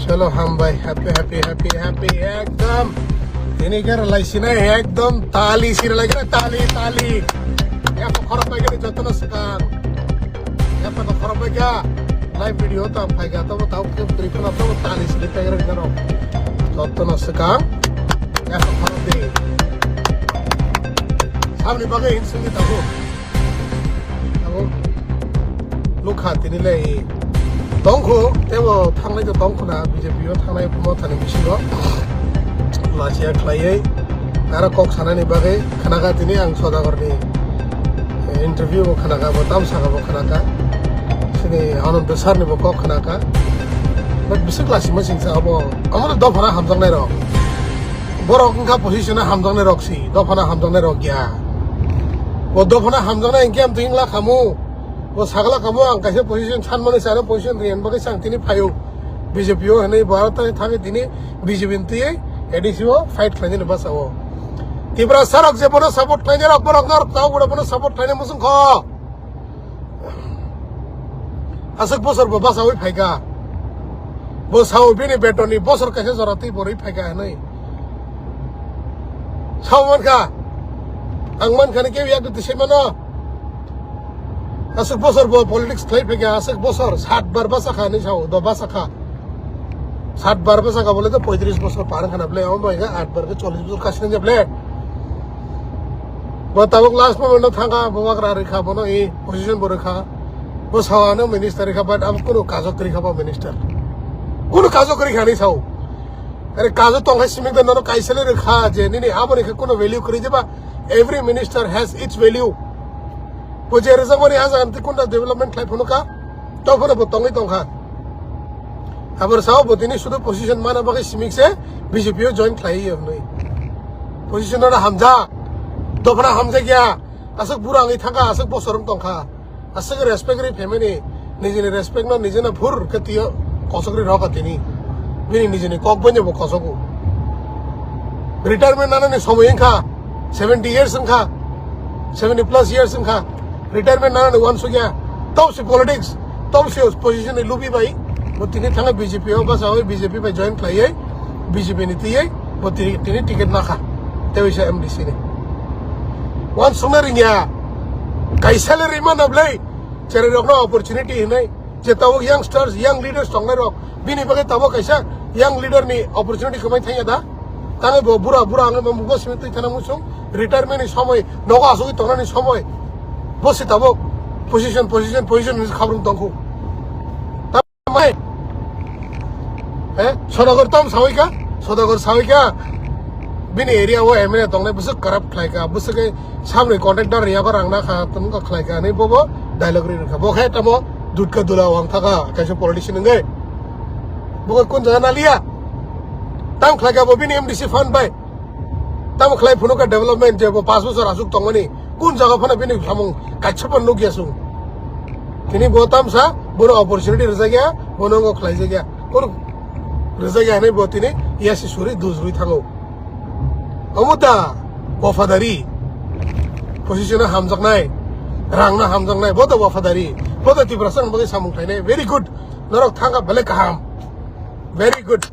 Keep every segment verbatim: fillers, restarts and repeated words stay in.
Hello, hambai, happy, happy, happy, happy, ekdom. Tini khe rwlai sinai, ekdom tali si rwlai khe, tali, tali. Eko khorok bai khe jotono swkang. Eko no khorok bai kha. Live video tam phai kha, tamo tau khe bwrwi phano tamo tali si rwlai khe rwlai khe rok. Jotono swkang. Eko khorok di. Sabni bagwi hin sungwi tabuk. Abo lukha tini le tongkhu, tebo thangnai to tongkhu na B J P o thangnai mothani bisingo. Lachia khlaiwi aro kok sanani bagwi khnakha tini ang Sodagarni interview bo khnakha, bo tam saka bo khnakha. Sini Ananto sir ni bo kok khnakha. But bisik lachima singsa abo. Amo dophana hamjaknai rok. Borok wngkha position o hamjaknai rok si, dophano hamjaknai rok ya. Bo dophano hamjaknai hinkhe amtwi wngla khamu. Bo sagla khamu ang kaisa position sanmani se ano position riyan bagwi se ang tini phaio. B J P o hinwi bo aro tei thangwi tini B J P ni twiwi A D C o fight khlainani bwsao. Tiprasa rok je bono support khlainai rok, borok norok tao bono support khlainai muchung kho. Aswk bosor bo bachaui phaikha. Bo sao bini betonni bosor kaisa jora twi bo rwi phaikha hinwi. Sao mankha. Ang mankha ni kebo yak twi sai mano. Aswk bosor bo politics khlai phaikha, aswk bosor sat bar bachakha hinwi sao, do bachakha. Sat bar bachakha bole to poitris bosor par wngkha na ble, omo bai khe at bar khe chollish bosor kasinai ble. Bo tabuk last moment no thangkha, bo wagra rwkha, bono e position bo rwkha. Bo sao ano minister rwkha, but abo kunu kajo kwrwikha bo minister. Kunu kajo kwrwikha hinwi sao. Are kajo tongkha simik de nono kaisa le rwkha je nini aboni khe kunu value kwrwi jeba. Every minister has its value. Bo je rwjakmani ah jaga twi kunu development khlai phunukha, tei phano bo tongwi tongkha. Aboni sao bo tini sudu position mana bagwi simik se B J P o join khlai hwnwi. Position oro hamjak, dophano hamjak ya. Aswk bura wngwi thangkha, aswk bosor wng tongkha, aswk respect ri family, nijini respect no nijino phur khe twiyo kosok ri rokha tini. Bini nijini kok boino bo kosogo. Retirement nanani somoi wngkha, seventy years wngkha, seventy plus years wngkha. Retirement nanani uansukya, tobsi politics, tobsi position ni lubi bai, bo tini thangwi B J P o bachawi B J P bai join khlaiwi, B J P ni twiwi, bo tini, tini ticket nakha, tei waisa M D C ni. Uansukna ringya, kaisa le rima nablai, cherai rokno opportunity hinwi, je tabuk youngsters, young leaders tongnai rok, bini bagwi tabuk kaisa young leader ni opportunity kwmai thangya da? Tangwi bo bura, bura wngwi bo mugo simi twi thana muchung, retirement ni somoi, nogo asugwi tongnani somoi. Bo se tabuk position, position, position hinwi khabrung tongkhu. Tamai, eh, Sodagar tom sawi kha, Sodagar sawi kha. Bini area o M L A tongnai bwswk corrupt khlai kha, bwswk khe samni contractor riya ba rang na kha, tong kha khlai kha, ani bobo dialogue ri rwkha. Bo khe tamo dutka dula wang thaka, kaisa politician wngwi. Bo khe kun jaga na liya? Tam khlai kha bo bini M D C fund bai. Tamo khlai phunukha development je bo panch bosor aswk tongmani, kun jaga phano bini samung kaisa phano nukya chwng. Tini bo tamsa, bono opportunity rwjakya, bono wngkha khlaijak ya. Bono rwjakya hinwi bo tini yasi suri dujrwi thango. Omo da wafadari, position o hamjaknai, rang no hamjaknai, bo da wafadari, bo da Tiprasa ni bagwi samung khlainai. Very good. Norok thangkha belai kaham. Very good.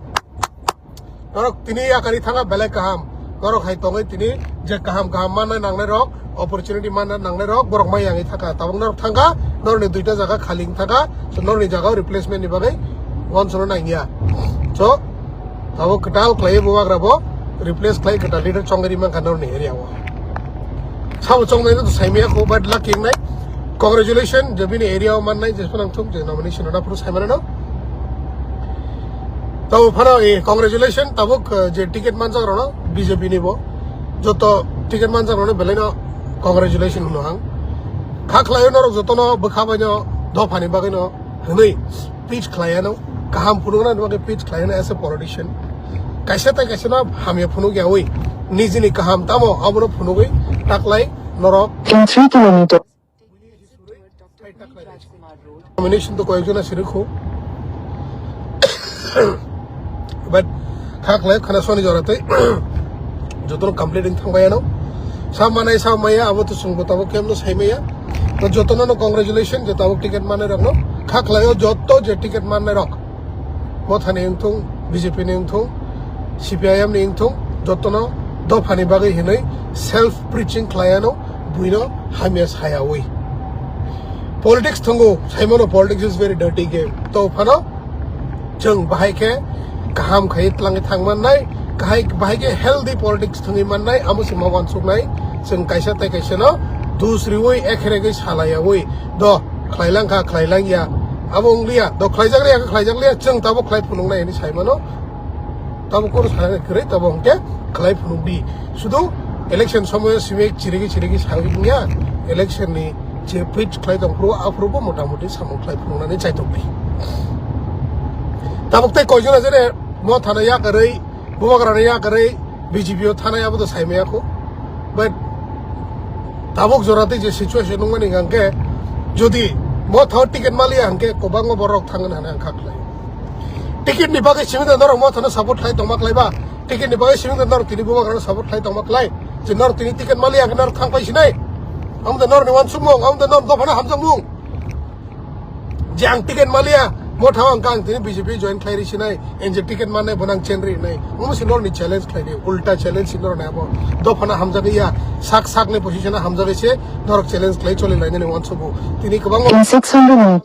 Norok tini yakari thangkha belai kaham. Norok hai tongwi tini je kaham kaham manna nangnai rok, opportunity manna nangnai rok, borok mai yangwi thangkha. Tabuk norok thangkha, norokni duita jaga khali wng thangkha. So norokni jaga o replacement ni bagwi uansukna nangya. So tabuk kwtal khlaiwi bo wagra bo replace khlai kwtal leader chongwi ri mankha norokni area o. Sabo chongnai no to saimaya kho, but lucky wngnai. Congratulations, je bini area o mannai, je phano ang thum je nomination rwna phuru saimano no. Tabo phano, eh, congratulations, tabuk, eh, je ticket manjak rokno B J P ni bo. Joto ticket manjak rokno belai no congratulations hwno ang. Kha khlaio norok jotono bwkha bai no dophani bagwi no hwnwi pitch khlai ano, kaham phunuknani bagwi pitch khlai ano as a politician. Kaisa tai kaisa no hamya phunuk yawi, nijini kaham tamo abono phunugwi taklai norok. In three kilometer. Nomination to koyekjon asirikhu. But kha khlai khana soni jora tei jotono complete wng thangbai ano. Sa manai sa maya abo to chwngbo tabuk kemno saimaya. To jotono no congratulations, je tabuk ticket manai rokno. Kha khlaio joto je ticket manai rok. Mothani wngthung, B J P ni wngthung, C P I M ni wngthung, jotono dophani bagwi hinwi self preaching khlaiano buino hamya sayawi. Politics thungo, saimano politics is very dirty game. To phano chwng bahai khe kaham khai tlangwi thangmannai, kahai, bahai khe healthy politics thwngwi mannai, amo se ma uansuknai, chwng kaisa tei kaisano dus riwi ekheregwi salayawi. Do, khlailang kha, khlailang ya. Abo wng liya, do khlaijak liya kha, khlaijak liya, chwng tabuk khlai phunuknai hinwi saimano. Tabuk kunu sana kwrwi, tabuk hwnkhe khlai phunukdi. Sudu election somoyo simi chirigi chirigi sawi wngya, election ni je preach khlai tong phuru, aphuru bo mota moti samung khlai phunuknani chaitokdi. Tabuk tei koijona jene Mothano yakarwi, Bubagrano yakarwi, B J P o thanai abo to saimaya kho. But tabuk jora tei je situation nungmani hwnkhe, jodi Mothao ticket maliya hwnkhe kwbangma borok thangwi hwnwi ang kha khlai. Ticket ni bagwi simi da norok Mothano support khlai tongma khlai ba? Ticket ni bagwi simi da norok tini Bubagrano support khlai tongma khlai? Je norok tini ticket maliya hwnkhe norok thang pai sinai? Amo da norok ni uansukmung, amo da norok dophano hamjakmung. Je ang ticket maliya, Mothao ang kang tini B J P join khlai ri sinai, N J ticket mannai bono ang chen ri nai. Omo si norok ni challenge khlai di, ulta challenge si norok nai abo. Dophano hamjagwi ya, sak sak ni position o hamjagwi se norok challenge khlai choli lainani uansugo. Tini kwbangma six hundred.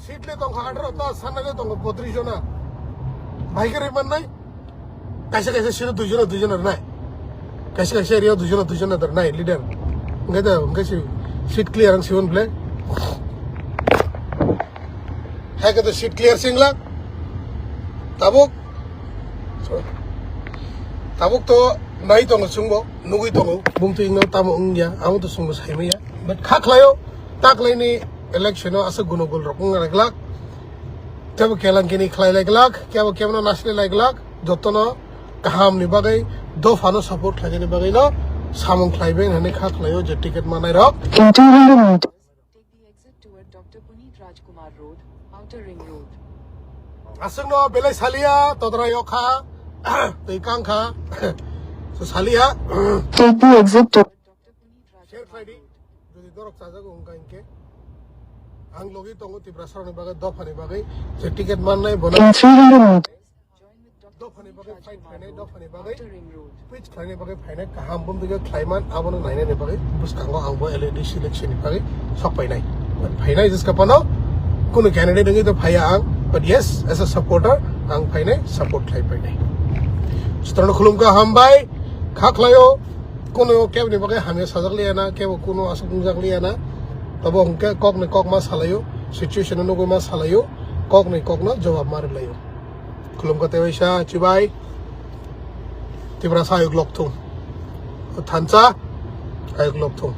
Seat le tongkha atharo ta, sana le tongkha botris jona. Bahai khe rwi mannai? Kaisa kaisa seat o dui jona, dui jona rwnai. Kaisa kaisa area o dui jona, dui jona rwnai leader. Hwnkhe da, hwnkhe si seat clear ang siwon ble. Hai khe da seat clear singla. Tabuk. Tabuk to nai tongo chwngbo, nugwi tongo. Bumtwi wngno tamo wngya, amo to chwngbo saimanya. But kha khlaio, ta khlaini election o aswk gunogul rok wng rwglak. Kebo kelangkini khlai lai glak, kebo kebono nasilai lai glak, jotono kaham ni bagwi, dophano support khlainani bagwi no samung khlaibai hinwi kha khlaio je ticket manai rok. In two hundred meters, take the exit toward Doctor Puneet Rajkumar Road, Outer Ring Road. Aswkno belai saliya, todra yokha, tei kangkha, so saliya. Take the exit to Share khlai di, jodi dorok chajago wngkha hinkhe. Ang logi tongo Tiprasarokni bagwi, dophani bagwi, je ticket mannai bono. In three hundred meters. Dophani bagwi fight khlainai, dophani bagwi. Pitch khlainai bagwi phainai kaham bumtwi khe khlaiman abono nainani bagwi bwskango ang bo L A D C election ni bagwi sok painai. Phainai jiska phano kunu candidate wngwi to phaiya ang, but yes, as a supporter ang phainai, support khlai painai. Sutrano khulumkha, hambai, kha khlaio, kunu kebni bagwi hamya sajak liya na, kebo kunu aswk wngjak liya na. Tabo hwnkhe kokni kok ma salaio, situation no nugwi ma salaio, kokni kokno jawab ma rwlaio. Khulumkha tei waisa, chibai. Tiprasa ayuk lok thung. Thansa ayuk lok thung.